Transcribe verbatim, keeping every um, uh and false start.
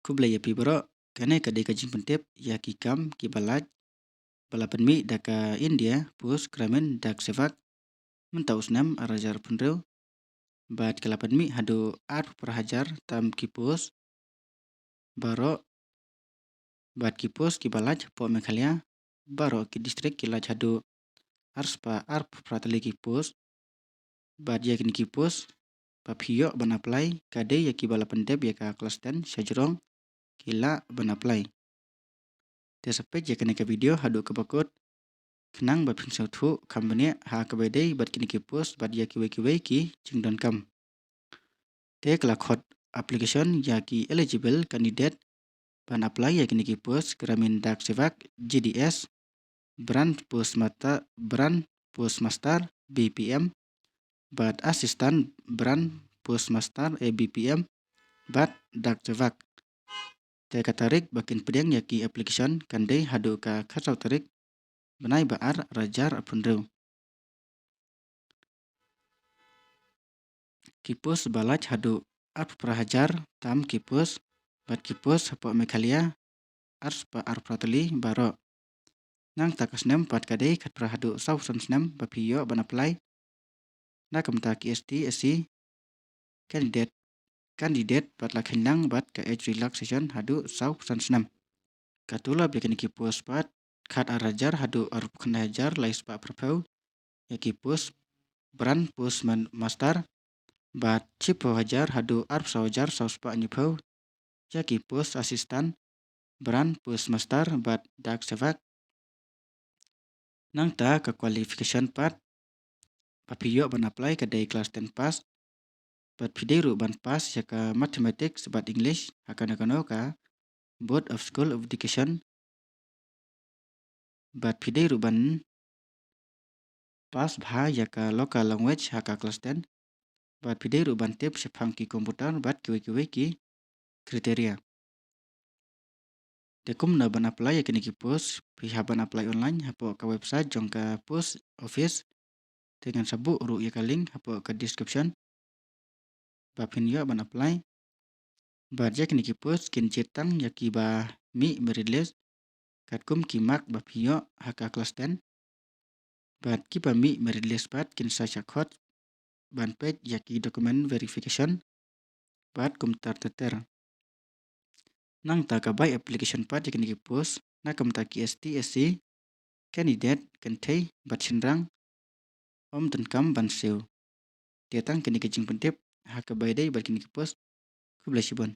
Khublei ïa phi baroh, kane ka dei ka jingpyntip ïa ki kam kiba lait ba la pynmih da ka India Post Gramin Dak Sevak mynta u snem ar hajar arphew hynriew, bad ka la pynmih haduh arphew phra hajar tam ki post baroh, bad ki post kiba lait hapoh Meghalaya baroh ki district ki lait haduh arspah arphew phra tylli ki post. Bad ïa kine ki post ba phi ïoh ban apply ka dei ïa kiba la pyndep ïa ka klas ten shajrong ki lah ban apply. Te sa peit ïa kane ka video haduh kaba kut khnang ba phin sngewthuh kham bniah ha kaba dei bad kine ki post bad ïa kiwei kiwei ki jingdonkam. Te ka la khot application ïa ki eligible candidate ban apply ïa kine ki post Gramin Dak Sevak G D S, Branch Postmaster, Branch Postmaster B P M, bad Assistant Branch Postmaster A B P M, bad Dak Sevak. Te ka tarik ba kin pdiang ïa ki application kan dei haduh ka khatsaw tarik bnai ba ar ar hajar arphew hynriew. Ki post ba lait haduh arphew phra hajar tam ki post, bad ki post hapoh Meghalaya arspah arphew phra tylli baroh. Nangta ka snem pat ka dei khatphra haduh sawphew san snem ba phi ïoh ban apply na ka bynta ki S T, S C candidate, candidate bad la kheiñ lang bad ka age relaxation haduh sawphew san snem. Ka tulop ïa kine ki post pat khat ar hajar haduh arphew khyndai hajar lai spah phraphew ïa ki post Branch Post Man-, Master, bad shiphew hajar haduh arphew saw hajar saw spah hynñiewphew ïa ki post Assistant Branch Postmaster bad Dak Sevak. Nangta ka qualification pat ba phi ïoh ban apply ka dei klas ten pass, bad phi dei ruh ban pass ïa ka Mathematics bad English ha kano kano ka Board of School of Education, bad phi dei ruh ban pass bha ïa ka local language ha ka klas ten, bad phi dei ruh ban tip shaphang ki computer bad kiwei kiwei ki criteria. Te kumno ban apply ïa kine ki post? Phi hap ban apply online hapoh ka website jong ka post office. Te ngan sa buh ruh ïa ka link hapoh ka description ba phin ïoh ban apply. Bad ïa kine ki post kin jied tang ïa kiba mih merit list katkum ki mark ba phi ïoh ha ka klas ten. Bad kiba mih merit list pat kin sa shah khot ban peit ïa ki document verification bad kumta ter ter. Nangta ka bai application pat ïa kine ki post na ka bynta ki S T, S C candidate kynthei bad shynrang ym donkam ban siew. Te tang kine ki jingpyntip ha kaba dei bad kine ki post. Khublei shibun.